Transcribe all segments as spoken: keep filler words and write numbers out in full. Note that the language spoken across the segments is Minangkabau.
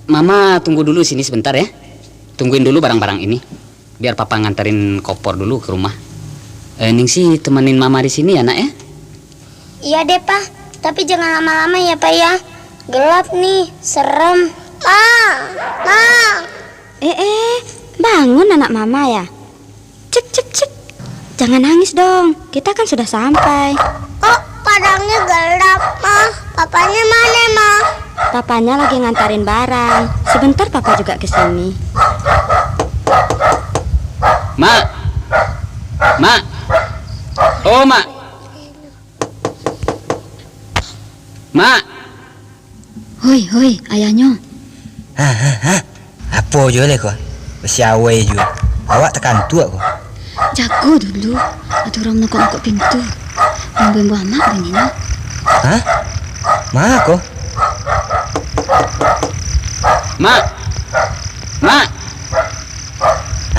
Mama tunggu dulu sini sebentar ya. Tungguin dulu barang-barang ini. Biar Papa nganterin kopor dulu ke rumah. Eh, Ningsih temanin Mama di sini ya, Nak, ya? Iya deh, Pa. Tapi jangan lama-lama ya, Pa, ya. Gelap nih, serem. Pa, Pa. Eh, eh, bangun anak Mama ya. Cik, cik, cik. Jangan nangis dong. Kita kan sudah sampai. Kok padangnya gelap, Ma? Papanya mana, Ma? Papanya lagi ngantarin barang. Sebentar Papa juga ke sini. Mak. Mak. Oh, Mak. Mak. Hoi, hoi, ayahnyo. Ha, ha, ha. Apo juo lai ko? Basiawai juo. Awak takantuak ko. Jago dulu. Ado urang manokok-nokok pintu. Ambo-ambo amak bunyinyo. Ha? Ma ko? Mak. Mak.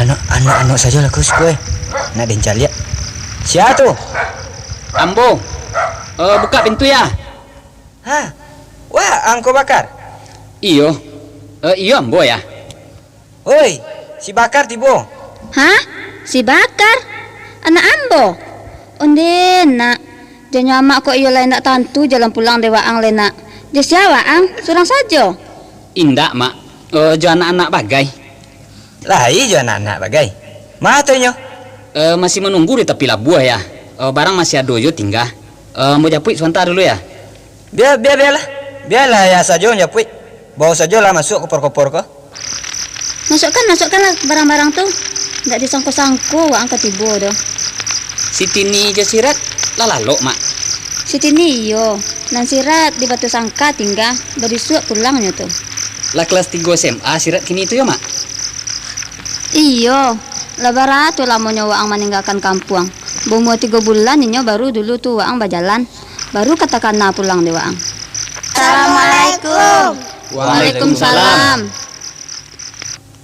Anak, anak, anak sajolah ko siko, eh. Nak den caliak. Sia tu? Ambo. Eh, buka pintu ya. Ha? Wah, Angko Bakar? Iyo. Eh, iyo, ambo ya. Oi, si Bakar tibo. Ha? Si Bakar? Anak ambo? Onde, Nak. Janyo amak kok iyo lai ndak tantu jalan pulang dek waang lai, Nak. Jo sia waang? Surang sajo? Indak, Mak. Eh, jo anak-anak bagai. Lai jo anak-anak bagai. Ma tu inyo? Eh, masih manunggu di tapi labuah ya. Eh, barang masih ado jo tingga. Eh, ambo japuik sabanta dulu ya. Bia, bia, bialah. Bialah ya sajo japuik. Bao sajolah masuak kopor-kopor ko. Masuakkan, masuakkanlah barang-barang tu. Ndak disangko-sangko waang ka tibo doh. Si Tini jo Sirat lah lalok, Mak? Si Tini iyo. Nan Sirat di Batu Sangka tingga, barisuak pulangnyo tu. Lah kelas tigo S M A Sirat kini tu yo, Mak? Iyo. Lah bara tu lamonyo waang maninggakan kampuang. Baumua tigo bulan inyo baru dulu tu waang bajalan. Baru katakana pulang dek waang. Assalamualaikum. Waalaikumsalam.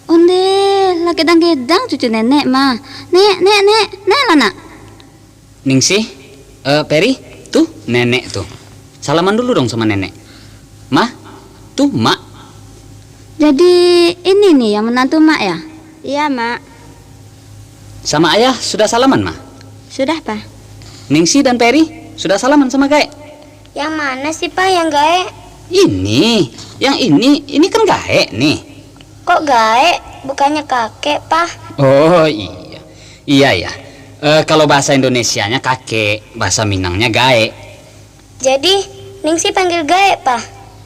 Onde, lah gedang-gedang cucu nenek mah. Nek, nek, nek, nek lah, Nak. Ningsih, eh, Peri, tuh nenek tuh. Salaman dulu dong sama nenek. Mah, tuh Mak. Jadi, ini nih yang menantu Mak ya? Iya, Mak. Sama Ayah sudah salaman, Mah? Sudah, Pa. Ningsih dan Peri sudah salaman sama Gaek? Yang mana sih, Pa, yang Gaek? Ini, yang ini, ini kan Gaek nih. Kok Gaek, bukannya kakek, Pa? Oh iya, iya, iya. Eh, kalau bahasa Indonesianya kakek, bahasa Minangnya Gaek. Jadi, Ningsih panggil Gaek, Pa?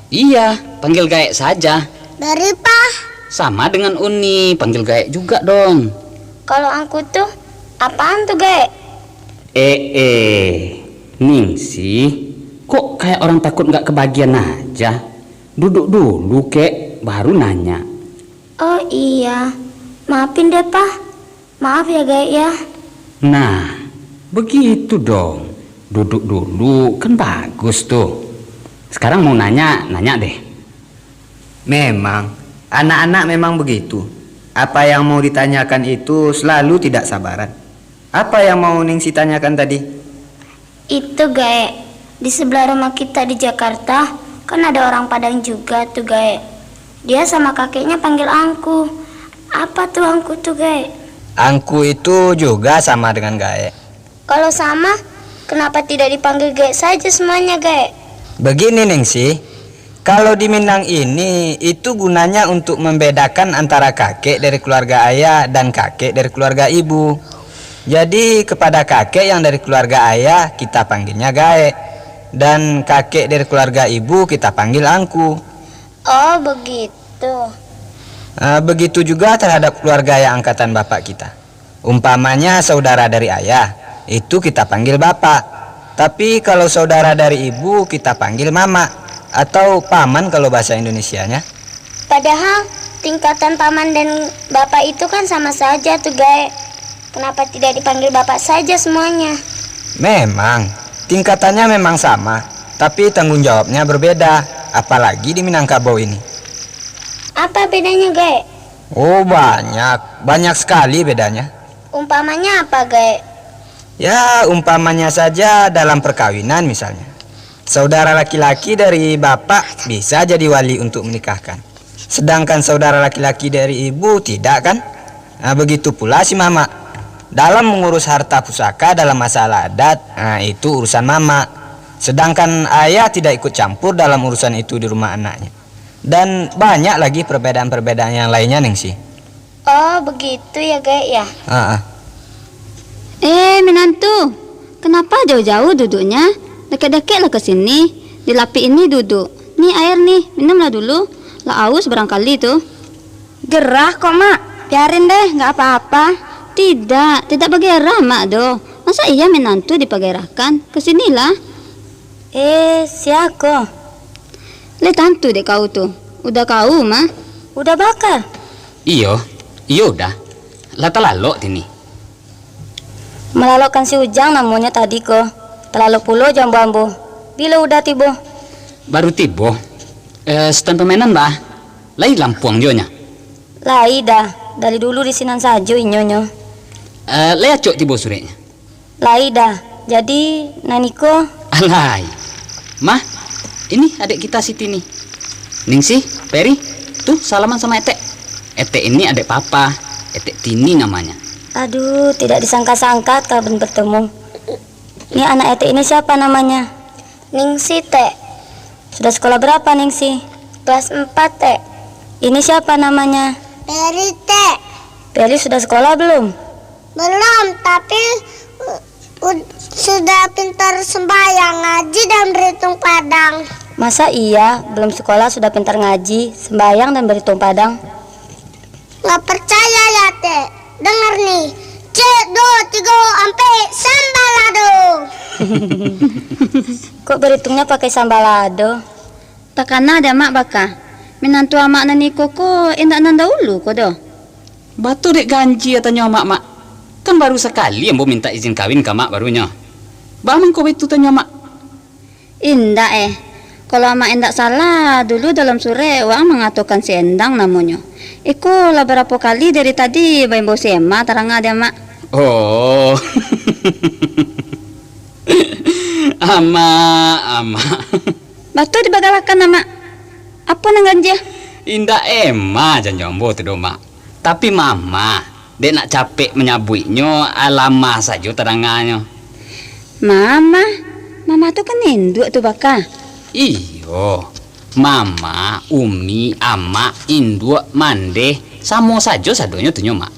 Iya, panggil Gaek saja. Dari, Pa? Sama dengan Uni, panggil Gaek juga dong. Kalau Angku tuh, apaan tuh, Gaek? Eh, eh, Ningsih, kok kayak orang takut nggak kebagian aja? Duduk dulu, Kek, baru nanya. Oh iya, maafin deh, Pa. Maaf ya, Gaek, ya. Nah, begitu dong. Duduk dulu, kan bagus tuh. Sekarang mau nanya, nanya deh. Memang, anak-anak memang begitu. Apa yang mau ditanyakan itu selalu tidak sabaran. Apa yang mau Ningsih tanyakan tadi? Itu, Gaek. Di sebelah rumah kita di Jakarta, kan ada orang Padang juga tuh, Gaek. Dia sama kakeknya panggil Angku. Apa tuh Angku tuh, Gaek? Angku itu juga sama dengan Gaek. Kalau sama, kenapa tidak dipanggil Gaek saja semuanya, Gaek? Begini, Ningsih. Kalau di Minang ini, itu gunanya untuk membedakan antara kakek dari keluarga ayah dan kakek dari keluarga ibu. Jadi, kepada kakek yang dari keluarga ayah, kita panggilnya Gaek. Dan kakek dari keluarga ibu, kita panggil Angku. Oh, begitu. Ah, begitu juga terhadap keluarga yang angkatan bapak kita. Umpamanya saudara dari ayah, itu kita panggil bapak. Tapi kalau saudara dari ibu, kita panggil mamak atau paman kalau bahasa Indonesianya. Padahal tingkatan paman dan bapak itu kan sama saja tuh, Gaek. Kenapa tidak dipanggil bapak saja semuanya? Memang, tingkatannya memang sama, tapi tanggung jawabnya berbeda, apalagi di Minangkabau ini. Apa bedanya, Gaek? Oh, banyak. Banyak sekali bedanya. Umpamanya apa, Gaek? Ya, umpamanya saja dalam perkawinan misalnya. Saudara laki-laki dari bapak bisa jadi wali untuk menikahkan. Sedangkan saudara laki-laki dari ibu tidak, kan? Nah, begitu pula si mamak. Dalam mengurus harta pusaka dalam masalah adat, nah, itu urusan mamak. Sedangkan ayah tidak ikut campur dalam urusan itu di rumah anaknya. Dan banyak lagi perbedaan-perbedaan yang lainnya, Ningsih. Oh, begitu ya, Gaek, ya? Heeh. Eh, minantu, kenapa jauh-jauh duduknya? Dakek-dakeklah ke sini. Di lapik ini duduk. Ni air ni, minumlah dulu. Lah aus barangkali tu. Gerah kok, Mak. Biarin deh, nggak apa-apa. Tidak, tidak bagerah, Mak, doh. Masa iya minantu dipagerahkan? Ke sinilah. Eh, sia ko? Leh tantu dek kau tu. Udah kau mah. Udah bakar? Iyo, iyo udah. Lah talalok tini. Malalokkan si Ujang namonyo tadi ko. Talalok pulo jo ambo-ambo. Bilo udah tibo? Baru tibo. Eh, stand pamainan, bah? Lai lampuang juo nyo? Lai dah. Dari dulu di sinan sajo inyo nyo. Eh, lai acok tibo sureknyo? Lai dah. Jadi, nan iko? Alai. Mah, ini adek kita si Tini. Ningsih, Peri, tuh salaman sama Etek. Etek ini adek Papa, Etek Tini namanya. Aduh, tidak disangka-sangka kawan bertemu. Ini anak Etek ini siapa namanya? Ningsih, Tek. Sudah sekolah berapa, Ningsih? Kelas empat, Tek. Ini siapa namanya? Peri, Tek. Peri sudah sekolah belum? Belum, tapi u-, u-, sudah pintar sembahyang, ngaji, dan berhitung padang. Masa iya, belum sekolah sudah pintar ngaji, sembahyang, dan berhitung padang? Nggak percaya ya, Tek? Dengar nih. Cek, duo, tigo, ampek, sambalado. Kok berhitungnya pakai sambalado? Takana dek amak baka. Minantu amak nan iko ko indak nan dahulu ko doh. Batua dek ganjia tanyo amak, Mak. Kan baru sakali ambo mintak izin kawin ka amak barunyo. Baa mangko baitu tanyo amak? Indak eh. Kalau amak indak salah, dulu dalam surek waang mangatokan si Endang namonyo. Iko lah barapo kali dari tadi baimbau si Ema taranga dek amak. Oh. Amak, amak. Batua dibagalakan amak. Apo nan ganjia? Indak Ema janjo ambo tu doh, Mak. Tapi Mama, dek nak capek manyabuiknyo, alamah sajo tadanganyo. Mama? Mama tu kan induak tu baka? Iyo. Mama, Umi, Amak, induak, mandeh, samo sajo sadonyo tu nyo, Mak.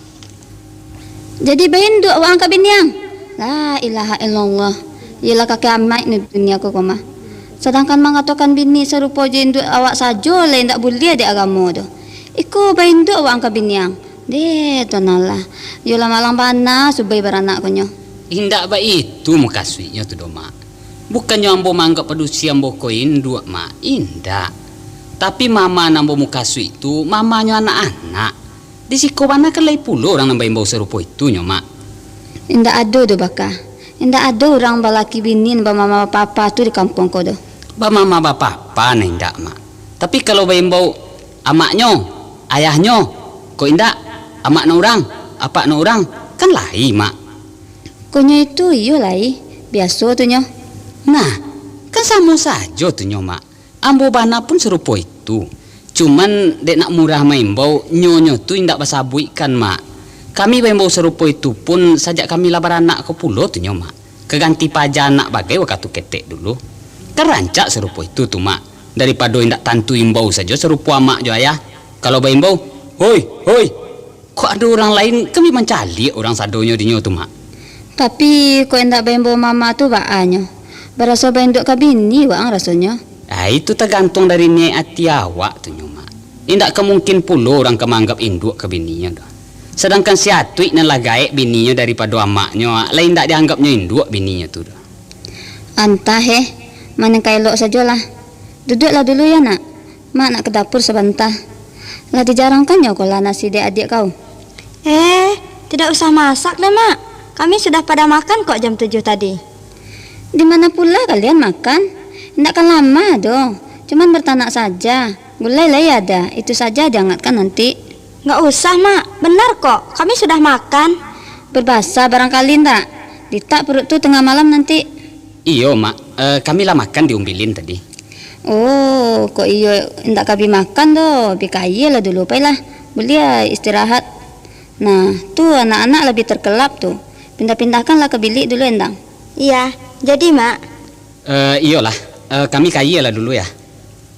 Jadi bainduak waang ka biniang? La ilaha illallah. Iyolah kakek amaik ni dunia ko, ko mah. Sadangkan mangatokan bini sarupo jo induak awak sajo lah indak buliah dek agamo tu. Iko bainduak waang ka biniang. Deh, tuan Allah. Iyolah malang bana subai baranak ko nyo. Indak baitu mukasuiknyo tu doh, Mak. Bukannyo ambo maanggap padusi ambo ko induak, Mak. Indak. Tapi mama nan ambo mukasuik tu, mamanyo anak-anak. Di siko bana kan lai pulo urang nan baimbau sarupo itu nyo, Mak. Indak ado doh baka. Indak ado urang balaki bini nan bamama bapapa tu di kampuang ko doh. Bamama bapapa nah indak, Mak. Tapi kalau baimbau amaknyo, ayahnyo, kok indak, amaknyo urang, apaknyo urang, kan lai, Mak. Konyo itu iyo lai, biaso tu nyo. Nah, kan samo sajo tu nyo, Mak. Ambo bana pun sarupo itu. Cuman, dek nak murah maimbau, nyo-nyo tu indak basabuikkan, Mak. Kami baimbau sarupo itu pun sajak kami lah baranak ko pulo tu nyo, Mak. Ka ganti paja anak bagai wakatu ketek dulu. Kan rancak sarupo itu tu, Mak. Daripado indak tantu imbau sajo sarupo amak jo ayah. Kalau baimbau, "Hoi, hoi!" Kok ado urang lain, kami mancaliak urang sadonyo dinyo tu, Mak. Tapi, kok indak baimbau mama tu baa nyo? Baraso bainduak ka bini waang rasonyo. Ah, itu tagantuang dari niaik ati awak tu nyo, Mak. Indak ka mungkin pulo urang ka maanggap induak ka bininyo doh. Sadangkan si Atuik nan lah gaek bininyo daripado amaknyo, lai indak dianggapnyo induak bininyo tu doh. Antah eh, ma nan ka elok sajolah. Duduaklah dulu ya, Nak. Mak nak ka dapur sabanta. Lah dijarangkannyo ko lah nasi dek adiak kau. Eh, tidak usah masak deh, Mak. Kami sudah pada makan kok jam tujuh tadi. Di mana pula kalian makan? Indak kan lama doh. Cuman bertanak saja. Gulai lai ada. Itu saja diangatkan nanti. Nggak usah, Mak. Benar kok. Kami sudah makan. Berbasah barangkali ndak? Ditak perut tu tengah malam nanti. Iyo, Mak. Eh, kami lah makan di Umbilin tadi. Oh, kok iyo indak ka bi makan doh, bi kayialah dulu, pailah. Buliah istirahat. Nah, tu anak-anak lah bi terkelap tu. Pindah-pindahkanlah ka bilik dulu, Endang. Iya, jadi, Mak. Eh, iyolah. Eh, kami kayialah dulu, ya.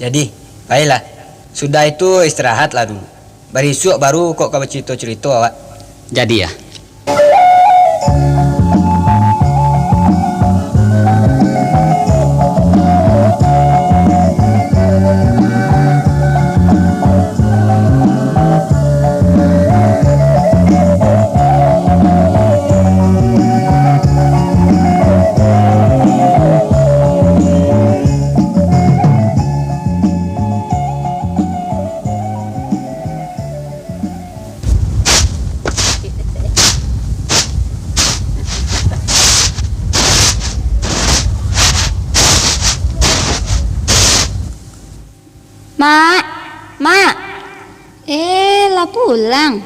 Jadi, pailah. Sudah itu istirahatlah dulu. Barisuak baru kok ka bacurito-curito awak. Jadi, ya. Mak, Mak. Eh, lah pulang.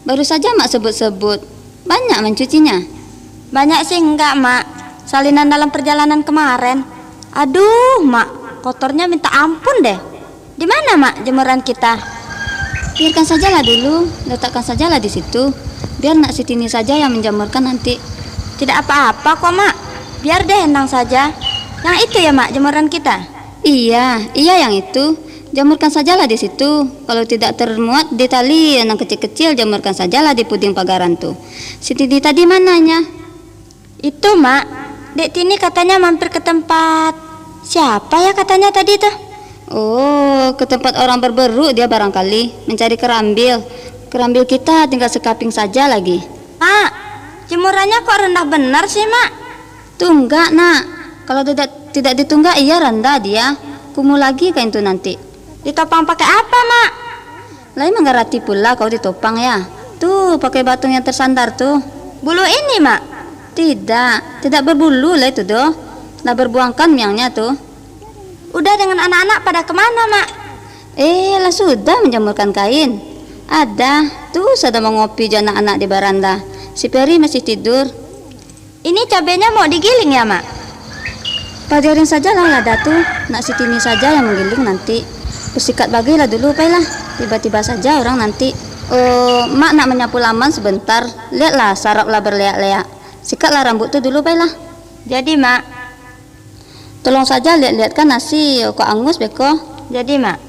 Baru saja Mak sebut-sebut. Banyak mancucinya? Banyak sih enggak, Mak. Salinan dalam perjalanan kemarin. Aduh, Mak. Kotornya minta ampun deh. Di mana, Mak, jemuran kita? Biarkan sajalah dulu. Letakkan sajalah di situ. Biar nak si Tini saja yang menjamurkan nanti. Tidak apa-apa kok, Mak. Biar deh Endang saja. Yang itu ya, Mak, jemuran kita? Iya, iya yang itu. Jamurkan sajalah di situ. Kalau tidak termuat di tali yang kecil-kecil, jamurkan sajalah di puding pagaran tu. Si Tini tadi mananya? Itu, Mak. Dek Tini katanya mampir ke tempat, siapa ya katanya tadi tu? Oh, ke tempat orang berberu dia barangkali, mencari kerambil. Kerambil kita tinggal sekaping saja lagi. Mak, jemurannya kok rendah benar sih, Mak? Tunggak, Nak. Kalau tidak, tidak ditunggak, iya randah dia. Kumuh lagi kain tu nanti. Ditopang pakai apa, Mak? Lai mangarati pula kau ditopang, ya? Tu, pakai batuang yang tersandar tu. Bulu ini, Mak? Tidak, tidak berbulu lai tu doh. Lah berbuangkan miangnya tu. Udah dengan anak-anak pada kemana, Mak? Eh, lah sudah menjamurkan kain. Ada, tu sadang mangopi jo anak-anak di baranda. Si Peri masih tidur. Ini cabenya mau digiling ya, Mak? Pajarin sajalah lada tu, nak si Tini saja yang manggiling nanti. Bersikat bagailah dulu, pailah. Tiba-tiba saja orang nanti. Oh, Mak nak manyapu laman sebentar. Lihatlah, sarap lah berleak-leak. Sikatlah rambut tu dulu, pailah. Jadi, Mak. Tolong saja lihat-lihatkan nasi, kok angus beko. Jadi, Mak.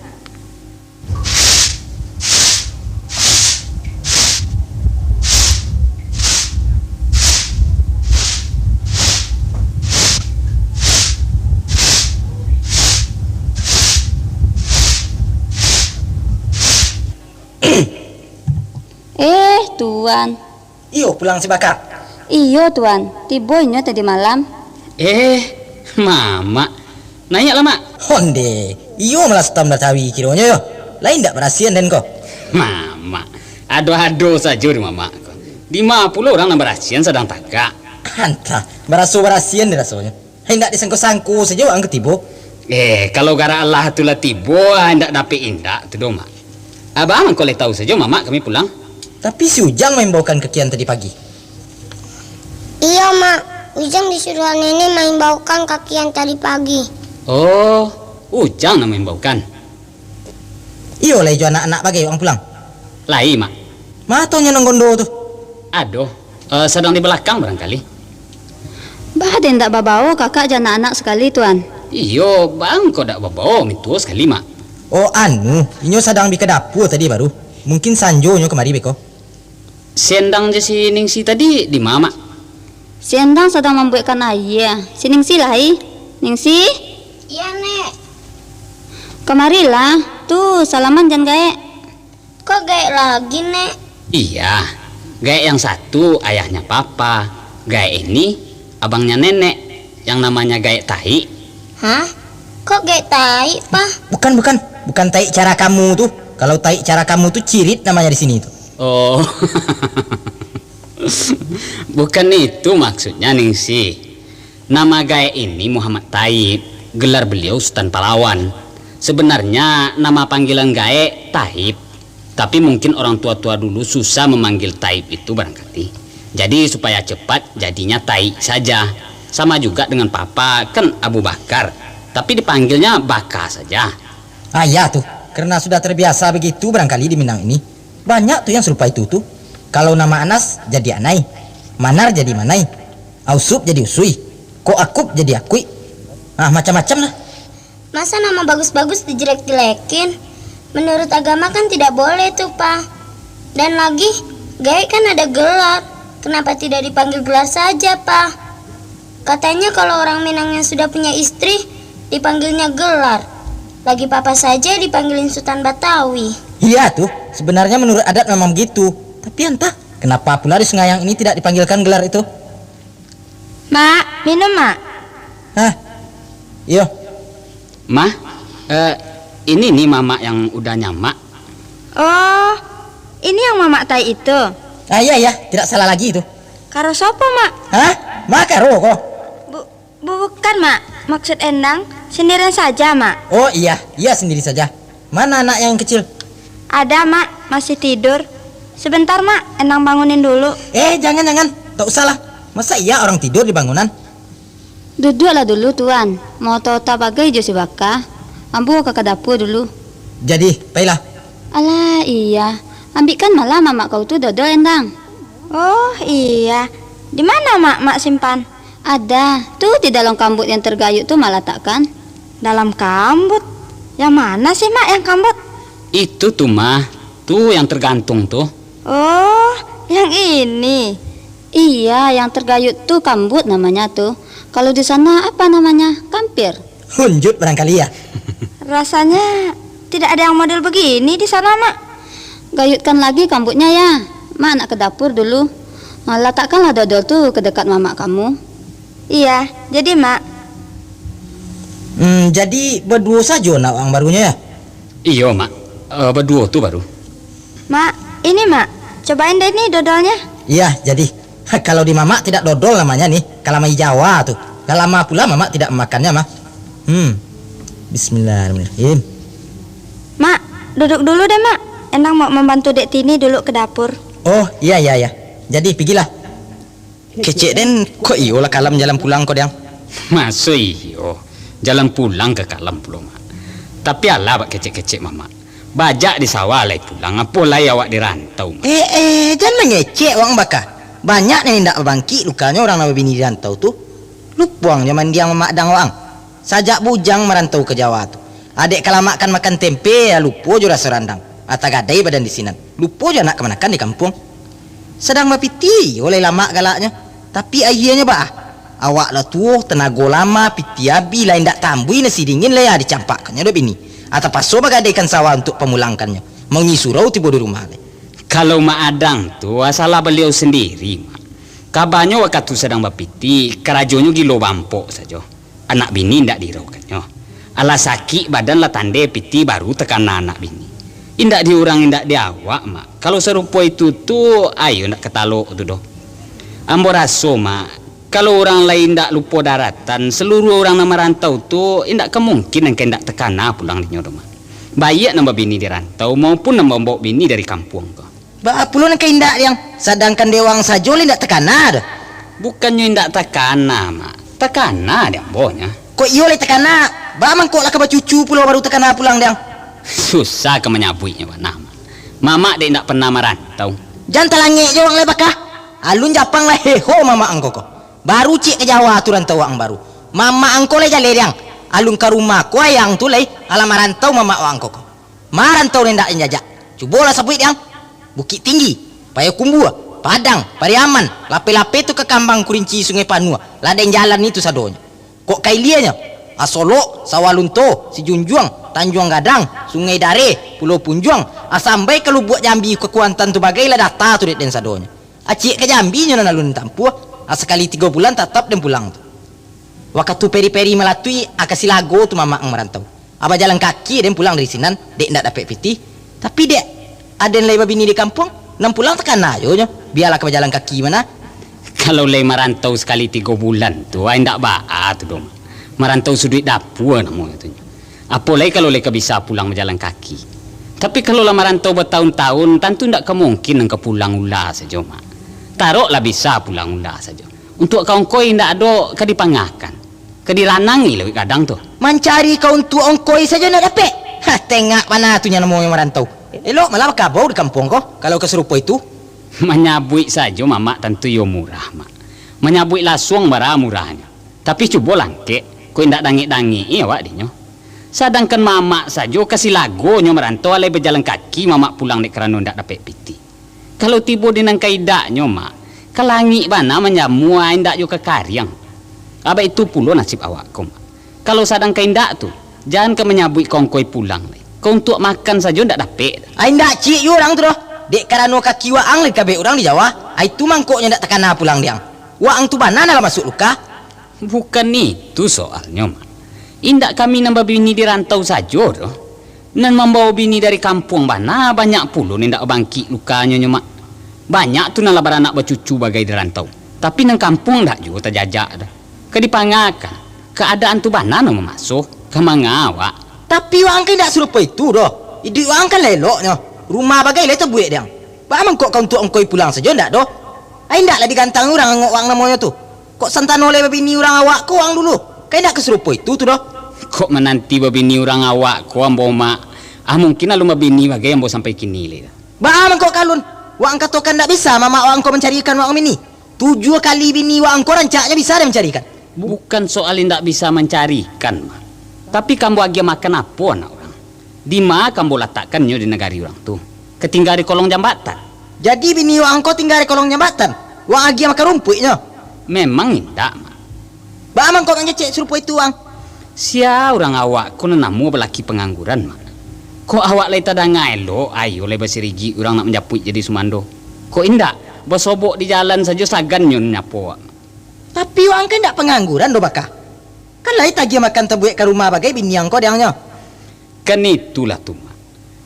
Eh, Tuan. Iyo, pulang si Bakak. Iyo, Tuan. Tibo inyo tadi malam. Eh, Mamak. Naiaklah, Mak. Honde. Iyo malah Sutan Batawi kironyo yo. Lain dak barasian den ko? Mamak. Ado-ado sajo di Mamak ko. Dima pulo urang nan barasian sadang tagak. Antah, baraso barasian den rasonyo. Indak disangko-sangko sajo ang ka tibo. Eh, kalau garak Allah tu lah tibo, ah, indak dapek indak tu doh, Mak. Abang mangko lai tahu sajo, Mamak, kami pulang. Tapi si Ujang maimbaokan kakian tadi pagi. Iyo, Mak. Ujang disuruah nenek maimbaokan kakian tadi pagi. Oh, Ujang nan maimbaokan. Iyo, lai jo anak-anak bagai ang pulang? Lai, Mak. Ma tonyo nan gondo tu? Aduh, eh, sadang di balakang barangkali. Bah, den dak babao kakak jo anak-anak sakali, Tuan? Iyo, bang ko dak babao mintuo sakali, Mak. Oh, anu, inyo sadang bi ka dapua tadi baru. Mungkin sanjo nyo kamari beko. Si Endang jo si Ningsi tadi di ma, Mak? Si Endang sadang mambuekkan aia. Si Ningsi lai. Ningsi? Iya, Nek. Kamarilah. Tu, salaman jan gaek. Kok gaek lagi, Nek? Iya. Gaek yang satu ayahnya Papa. Gaek ini abangnya Nenek, yang namanya gaek taik. Hah? Kok gaek taik, Pa? Bukan, bukan. Bukan taik cara kamu tu. Kalau taik cara kamu tu, cirit namanya di sini tu. Oh. Bukan itu maksudnya, Ningsih. Nama gaek ini Muhammad Taib, gelar beliau Sutan Palawan. Sebenarnya, nama panggilan gaek Taib, tapi mungkin orang tua-tua dulu susah memanggil Taib itu barangkali. Jadi, supaya cepat, jadinya Taib saja. Sama juga dengan Papa, kan Abu Bakar. Tapi dipanggilnya Baka saja. Ah, iya tu. Karena sudah terbiasa begitu barangkali di Minang ini. Banyak tu yang serupa itu tu. Kalau nama Anas, jadi Anai. Manar jadi Manai. Ausup jadi Usui. Kok Akup jadi Akuik. Ah, macam-macam lah. Masa nama bagus-bagus dijelek-jelekin? Menurut agama kan tidak boleh tuh, Pa. Dan lagi, gaek kan ada gelar. Kenapa tidak dipanggil gelar saja, Pa? Katanya kalau orang Minang yang sudah punya istri, dipanggilnya gelar. Lagi Papa saja dipanggilin Sutan Batawi. Iya tuh, sebenarnya menurut adat memang begitu. Tapi entah, kenapa pula di Sungayang ini tidak dipanggilkan gelar itu? Mak, minum, Mak. Hah? Iyo. Mah, eh, ini nih mamak yang udah nyamak. Oh, ini yang mamak tai itu? Ah, iya, iya, tidak salah lagi itu. Karo sopo, Mak? Hah? Mak karo ko? Bu-, bu-, bukan, Mak. Maksud Endang, sendirian saja, Mak. Oh, iya, iya, sendiri saja. Mana anak yang kecil? Ada, Mak, masih tidur. Sebentar, Mak, Endang bangunin dulu. Eh, jangan, jangan. Tak usahlah. Masa iya orang tidur di bangunan? Duduaklah dulu, Tuan. Mau ota-ota bagai jo si Baka. Ambo ka, ka dapua dulu. Jadi, pailah. Alah, iya. Ambikan malah mamak kau tu dodol, Endang. Oh, iya. Di mana, Mak, Mak simpan? Ada. Tu di dalam kambuik yang tergayut tu Mak latakkan. Dalam kambuik? Yang mana sih, Mak, yang kambuik? Itu tu, Mah. Tu yang tergantung tu. Oh, yang ini. Iya, yang tergayut tu kambuik namanya tu. Kalau di sana apa namanya? Kampir. Hunjut barangkali ya? Rasanya tidak ada yang model begini di sana, Mak. Gayutkan lagi kambuiknya ya. Mak nak ke dapur dulu. Ah, latakkanlah dodol tu ke dekat mamak kamu. Iya, jadi, Mak. Hmm, jadi baduo sajo nak urang barunyo ya? Iyo, Mak. Eh, baduo tu baru. Mak, ini, Mak. Cobain deh ni dodolnya. Iya, jadi. Kalau di mamak tidak dodol namanya nih, kalamai Jawa tu. Lah lama pula mamak tidak mamakannyo, Mah. Hmm. Bismillahirrahmanirrahim. Mak, duduk dulu deh, Mak. Endang mau membantu Dek Tini dulu ke dapur. Oh, iya, iya, iya. Jadi, pigilah. Kecek den, kok iyo lah kalam jalan pulang ko, Diang? Maso iyo, jalan pulang ka kalam pulo, Mak. Tapi alah bak kecek-kecek mamak. Bajak di sawah lai pulang, apo lai awak di rantau, Mak. Eh, eh, jan mangecek wang baka. Banyak nan indak babangkik lukanyo urang nan babini di rantau tu. Lupo ang jo mandiang mamak dang wang. Sajak bujang marantau ka Jawa tu. Adek kalamak kan makan tempe, lupo jo raso randang. Atah gadai badan di sinan. Lupo jo anak kamanakan di kampuang. Sadang bapiti, oleh lamak galaknyo. Tapi ahianyo baa? Awak lah tuo, tanago lamah, piti abih, lah indak tambuih nasi dingin, lah ya dicampakkannyo dek bini. Atapaso bagadaikan sawah untuak pamulangkannyo. Maunyi surau tibo di rumah lai. Kalau Mak Adang tu, salah baliau sandiri, Mak. Kabanyo wakatu sadang bapiti, karajonyo gilo bampok sajo. Anak bini indak diiraukannyo. Alah sakik badan lah tandai piti baru takana anak bini. Indak di urang, indak di awak, Mak. Kalau sarupo itu tu, ayo ndak ka talok tu doh. Ambo raso, Mak, kalau urang lai indak lupo daratan, saluruah urang nan marantau tu indak ka mungkin nan ka indak takana pulang dinyo doh, Mak. Baiak nan babini di rantau maupun nan mambaok bini dari kampuang ko. Baa pulo nan ka indak, Diang? Sadangkan dek wang sajo lah indak takana doh. Bukannyo indak takana, Mak. Takana dek ambo nyo. Kok iyo lai takana? Baa mangko lah ka bacucu pulo baru takana pulang, Diang? Susah ka manyabuiknyo bana, Mak. Mamak dek indak pernah marantau. Jan talangek jo wang lai baka. Alun japang lah heho mamak angko ko. Baru ciek ka Jawa tu rantau wang baru. Mamak angko lai jaleh, Diang. Alun ka rumah ko ayang tu lai, alah marantau mamak wang angko ko. Marantau nan indak injajak. Cubolah sabuik, Diang. Bukik Tinggi, Payakumbuah, Padang, Pariaman, lapeh-lapeh tu ka Kambang Kurinci, Sungai Panuah, lah den jalani tu sadonyo. Kok ka ilianyo, Asolok, Sawah Lunto, Sijunjuang, Tanjuang Gadang, Sungai Dareh, Pulau Punjuang, asampai ka Lubuak Jambi ka Kuantan tu bagai lah data tu dek den sadonyo. Aciak ka Jambi nyo nan alun tampuah, sakali tigo bulan tatap den pulang tu. Wakatu peri-peri malatuik, akasi lago tu mamak ang marantau. Aba jalan kaki den pulang dari sinan, dek ndak dapek pitih. Tapi dek, aden lai babini di kampuang, nan pulang takana jo nyo, bialah ka bajalan kaki mah nah. Kalau lai marantau sakali tigo bulan tu, ai ndak baa tu doh. Marantau suduik dapua namonyo tu nyo. Apo lai kalau lai ka bisa pulang bajalan kaki. Tapi kalau lah marantau batahun-tahun, tantu ndak ka mungkin nan ka pulang ula sajo, Mak. Tarok lah bisa pulang ula sajo. Untuak ka ongkoi indak ado ka dipangakan. Ka diranangi lewat gadang tu. Mancari ka untuak ongkoi sajo ndak dapek. Hah, tengak bana tu nyo namonyo marantau. Elok malah bakabau di kampuang ko, kalau ka sarupo itu. Manyabuik sajo mamak tantu iyo murah, Mak. Manyabuik lasuang bara murahnyo. Tapi cubo langkek, kok indak dangik-dangik awak dinyo. Sadangkan mamak sajo ka silagonyo marantau alai bajalan kaki mamak pulang dek karano indak dapek pitih. Kalau tibo di nan ka indaknyo, Mak, ka langik bana manjamua, indak jo ka kariang. Abak itu pulo nasib awak ko, Mak. Kalau sadang ka indak tu, jan ka manyabuik ka ongkoi pulang lai. Ka untuak makan sajo indak dapek. Ai indak ciek juo urang tu doh. Dek karano kaki waang lai kabek urang di Jawa, ai tu mangkoknyo indak takana pulang diang. Waang tu bana nan lah masuak luka. Bukan itu soalnyo, Mak. Indak kami nan babini di rantau sajo doh. Nan mambawa bini dari kampuang bana banyak pulo nan indak bangkik lukanyo nyo, Mak. Banyak tu nan lah baranak bacucu bagai di rantau. Tapi nan kampuang ndak juo tajajak doh. Ka dipangakan, kaadaan tu bana nan mamaso, ka manga awak. Tapi waang kan indak sarupo itu doh. Iduik waang kan lah eloknyo. Rumah bagai lai tabuek diang. Baa mangko ka untuak ongkoi pulang sajo ndak doh? Ai indak lah digantang urang angok waang namonyo tu. Kok santano lai babini urang awak ko waang dulu? Kan indak ka sarupo itu tu doh. Kok mananti babini urang awak ko ambo, Mak? Ah, mungkin alun babini bagai ambo sampai kini lai. Baa mangko ka alun? Waang katokan ndak bisa mamak waang ko mancarikan waang bini. Tujuah kali bini waang ko rancaknyo bisa dek mancarikan. Bukan soal indak bisa mancarikan, Mak. Tapi ka ambo agiah makan apo anak urang? Di ma ka ambo latakkannyo di nagari urang tu? Ka tingga di kolong jambatan? Jadi bini waang ko tingga di kolong jambatan? Waang agiah makan rumpuiknyo? Memang indak, Mak. Baa mangko mangecek sarupo itu waang? Sia urang awak ko nan namuah balaki pangangguran, Mak. Kok awak lai tadanga elok, ayo lai basirigik urang nak manjapuik jadi sumando. Kok indak, basobok di jalan sajo sagannyo nyapo awak. Tapi waang kan indak pangangguran doh, Baka. Kan lai tagiah makan tabuek ka rumah bagai bini ang ko diangnyo. Kan itulah tu, Mak.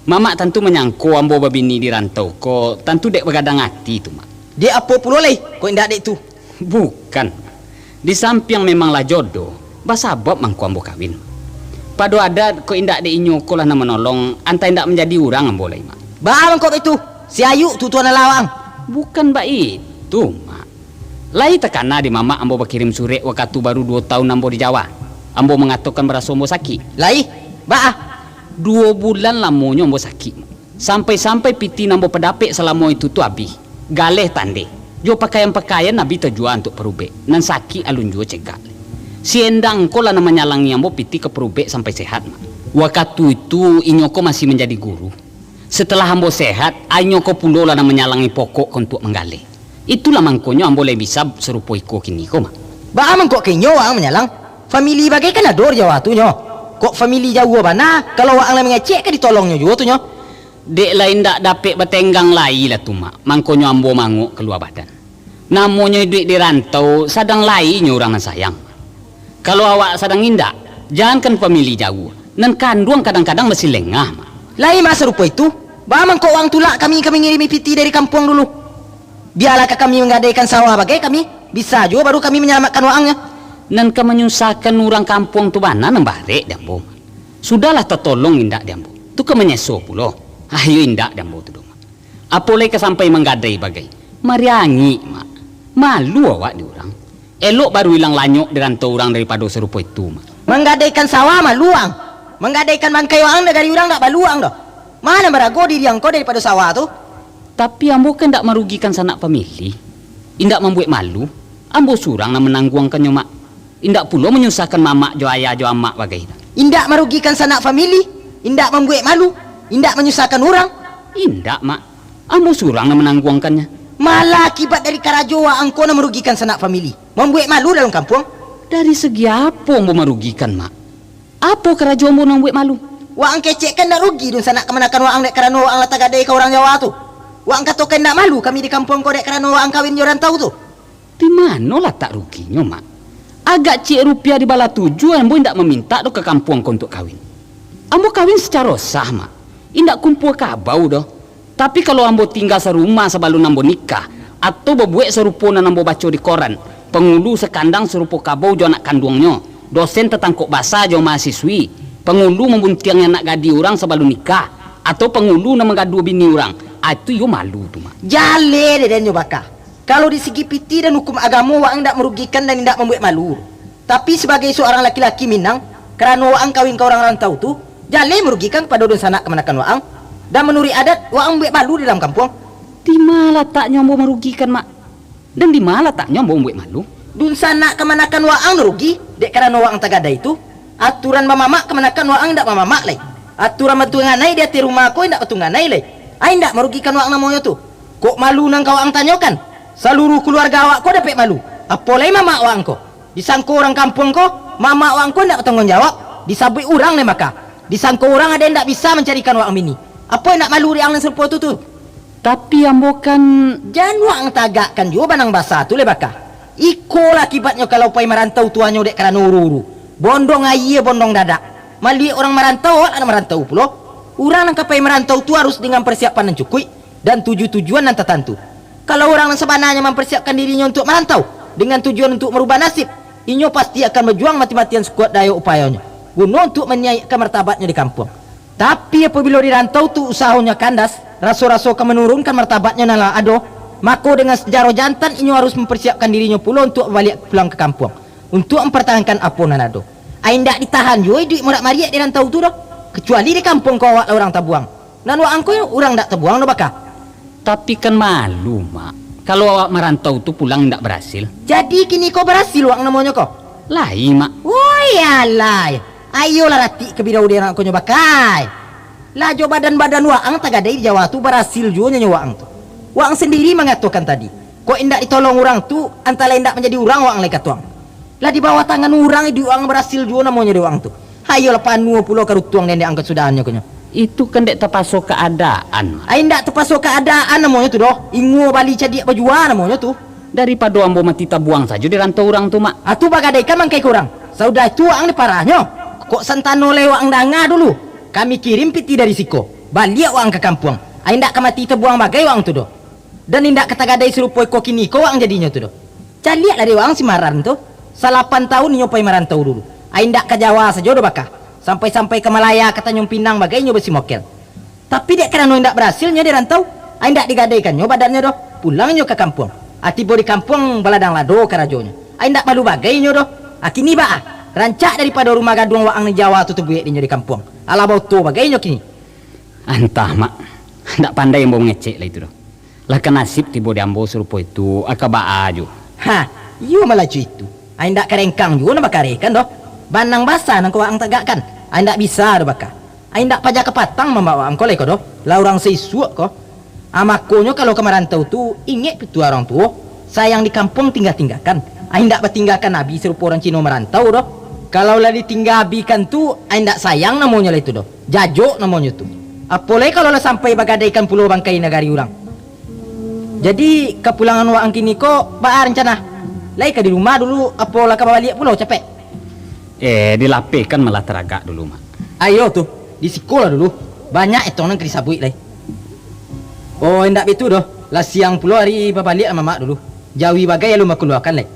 Mamak tantu manyangko ambo babini di rantau ko tantu dek bagadang ati tu, Mak. Dek apo pulo lai, kok indak dek tu? Bukan, Mak. Di sampiang memang lah jodoh, basabab mangko ambo kawin. Pado adat, kok indak dek inyo ko lah nan manolong, antah indak manjadi urang ambo lai, Mak. Baa mangko baitu? Si Ayuk tu tuan alah waang? Bukan baitu, Mak. Lai takana di mamak ambo bakirim surek wakatu baru duo taun ambo di Jawa. Ambo mangatokan baraso ambo sakik. Lai? Baa? Duo bulan lamonyo ambo sakik, Mak. Sampai-sampai pitih nan ambo padapek salamo itu tu abih. Galeh tandeh. Jo pakaian-pakaian abih tajua untuak parubek. Nan sakik alun juo cegak. Si Endang ko lah nan manyalangi ambo pitih ka parubek sampai sehat, Mak. Wakatu itu inyo ko masih manjadi guru. Setelah ambo sehat, inyo ko pulo lah nan manyalangi pokok ko untuak manggaleh. Itulah mangkonyo ambo lai bisa sarupo iko kini ko, Mak. Baa mangko ka inyo waang manyalang? Famili bagai kan ado di Jawa tu nyo. Kok famili jauah bana, kalau waang lah mangecek ka ditolongnyo juo tu nyo. Dek lah indak dapek batenggang lai lah tu, Mak. Mangkonyo ambo mangok kalua badan. Namonyo iduik di rantau, sadang lai nyo urang nan sayang. Kalau awak sadang indak, jangankan famili jauah, nan kanduang kadang-kadang masih lengah, Mak. Lai mah sarupo itu, baa mangko waang tulak kami ka mangirimi pitih dari kampuang dulu? Bialah ka kami manggadaikan sawah bagai kami, bisa juo baru kami manyalamaikkan waang nyo. Nan ka manyusahkan urang kampuang tu bana nan barek di ambo, Mak. Sudahlah tatolong indak di ambo, tu ka manyeso pulo. Ayo indak di ambo tu doh, Mak. Apo lai ka sampai manggadai bagai? Mariangik, Mak. Malu awak di urang. Elok baru ilang lanyok di rantau urang daripado sarupo itu, Mak. Manggadaikan sawah malu ang. Manggadaikan bangkai waang nagari urang dak malu ang doh. Ma nan barago diri ang ko daripado sawah tu? Tapi ambo kan indak marugikan sanak famili. Indak mambuek malu. Ambo surang nan manangguangkannyo, Mak. Indak pulo manyusahkan mamak jo ayah jo amak bagai tu. Indak marugikan sanak famili, indak mambuek malu, indak manyusahkan urang. Indak, Mak. Ambo surang nan manangguangkannyo. Malah akibat dari karajo waang ko nan marugikan sanak famili, mambuek malu dalam kampuang. Dari segi apo ambo marugikan, Mak? Apo karajo ambo nan mambuek malu? Waang kecek kan ndak rugi dunsanak kamanakan waang dek karano waang lah tagadai ka urang Jawa tu. Waang katokan ndak malu kami di kampuang ko dek karano waang kawin jo rantau tu. Di mano latak ruginyo, Mak? Agak ciek rupiah dibalah tujuah, ambo indak mamintak doh ka kampuang ko untuak kawin. Ambo kawin sacaro sah, Mak. Indak kumpua kabau doh. Tapi kalau ambo tingga sarumah sabalun ambo nikah, atau babuek sarupo nan ambo baco di koran, pangulu sakandang sarupo kabau jo anak kanduangnyo, dosen tatangkok basa jo mahasiswi, pangulu mambuntiangi anak gadih urang sabalun nikah, atau pangulu nan manggaduah bini urang, ah, itu iyo malu tu, Mak. Jaleh deh den nyo baka. Kalau di sigi pitih dan hukum agamo, waang indak marugikan dan indak mambuek malu. Tapi, sabagai surang laki-laki Minang, Karano waang kawin ka urang rantau tu, jaleh marugikan kapado dunsanak kamanakan waang. Dan manuruik adat, waang mambuek malu di dalam kampuang. Di ma lataknyo ambo marugikan, Mak? Dan di ma lataknyo ambo mambuek malu? Dunsanak kamanakan waang nan rugi, dek karano waang tagadai tu. Aturan bamamak kamanakan waang indak bamamak lai. Aturan batunganai di ateh rumah ko indak batunganai lai. Ai indak marugikan waang namonyo tu. Kok malu nan ka waang tanyokan? Saluruah kaluarga awak ko dapek malu. Apo lai mamak waang ko? Disangko urang kampuang ko, mamak waang ko indak batangguang jawab. Disabuik urang lai maka. Disangko urang ado indak bisa mancarikan waang bini. Apo indak malu dek ang nan sarupo tu tu? Tapi ambo kan. Jan waang tagakkan juo banang basa tu lai baka. Ikolah akibatnyo kalau pai marantau tu hanyo dek karano uru-uru. Bondong aia, bondong dadak. Maliek urang marantau, awak nak marantau pulo. Urang nan ka pai marantau tu harus dengan parsiapan nan cukuik dan tuju-tujuan nan tatantu. Kalau urang nan sabananyo mamparsiapkan dirinyo untuak marantau, dengan tujuan untuak marubah nasib, inyo pasti akan bajuang mati-matian sakuat daya upayonyo, guno untuak manaiakkan martabatnyo di kampuang. Tapi, apabilo di rantau tu usahonyo kandas, raso-raso ka manurunkan martabatnyo nan lah ado, mako, dengan sajaro jantan inyo harus mamparsiapkan dirinyo pulo untuak babaliak pulang ka kampuang, untuak mampartahankan apo nan ado. Ai indak ditahan juo iduik morak-mariak di rantau tu doh, kacuali di kampuang ko awak lah urang tabuang. Nan waang ko urang indak tabuang doh baka. Tapi kan malu, Mak. Kalau awak marantau tu pulang indak barasil. Jadi kini ko barasil waang namonyo ko? Lai, Mak. Woi, alai. Ayolah ratik ka bidau di anak konyo bakai. Lah jo badan-badan waang tagadai di Jawa tu barasil juo nyo waang tu. Waang sandiri mangatokan tadi, kok indak ditolong urang tu, antah lah indak manjadi urang waang lai katuang. Lah di bawah tangan urang iduik waang barasil juo namonyo di waang tu. Ayolah panuah pulo karutuang dendek ang kasudahannyo konyo. Itu kan dek tapaso kaadaan, Mak. Ai indak tapaso kaadaan namonyo tu doh. Inguo bali cadiak bajua namonyo tu. Daripado ambo mati tabuang sajo di rantau urang tu, Mak. Atu bagadaikan mangkai ka urang. Saudah tu ang ni parahnyo. Kok santano lai waang danga dulu. Kami kirim pitih dari siko. Baliak waang ka kampuang. Ai indak ka mati tabuang bagai waang tu doh. Dan indak ka tagadai sarupo iko kini ko waang jadinyo tu doh. Caliaklah dek waang si Maran tu. Salapan taun inyo pai marantau dulu. Ai indak ka Jawa sajo doh baka. Sampai-sampai ka Malaya ka Tanjung Pinang bagai inyo basimokel. Tapi dek karano indak barasilnyo di rantau, ai indak digadaikannyo badannyo doh. Pulang inyo ka kampuang. A tibo di kampuang baladang lado karajonyo. Ai indak malu bagai inyo doh. A kini baa? Rancak daripado rumah gaduang waang di Jawa tu tabuek dinyo di kampuang. Alah baoto bagai inyo kini. Antah, Mak. Ndak pandai ambo mangecek lah itu doh. Lah ka nasib tibo di ambo sarupo itu, aka baa juo. Ha, iyo malacu itu. Ai indak karengkang juo nan bakarekan doh. Banang basa nan ka waang tagakkan. Ai indak bisa doh baka. Ai indak paja kapatang mambawak angko lai ko doh. Lah urang saisuak ko. Ah, makonyo kalau ka marantau tu, ingek pituah urang tuo. Sayang di kampuang tingga-tinggakan. Ai indak batinggakan abi sarupo urang Cino marantau doh. Kalau lah ditingga abikan tu, ai indak sayang namonyo lah itu doh. Jajok namonyo tu. Apo lai kalau lah sampai bagadaikan pulo bangkai nagari urang. Jadi, kapulangan waang kini ko baa rancana? Lai ka di rumah dulu, apo lah ka babaliak pulo capek? Eh, dilapehkan malah taragak dulu, Mak. Ayo tu, di siko lah dulu. Banyak etong nan ka disabuik lai. Oh, indak baitu doh. Lah siang pulo ari babaliak lah mamak dulu. Jawi bagai alun bakaluakan lai.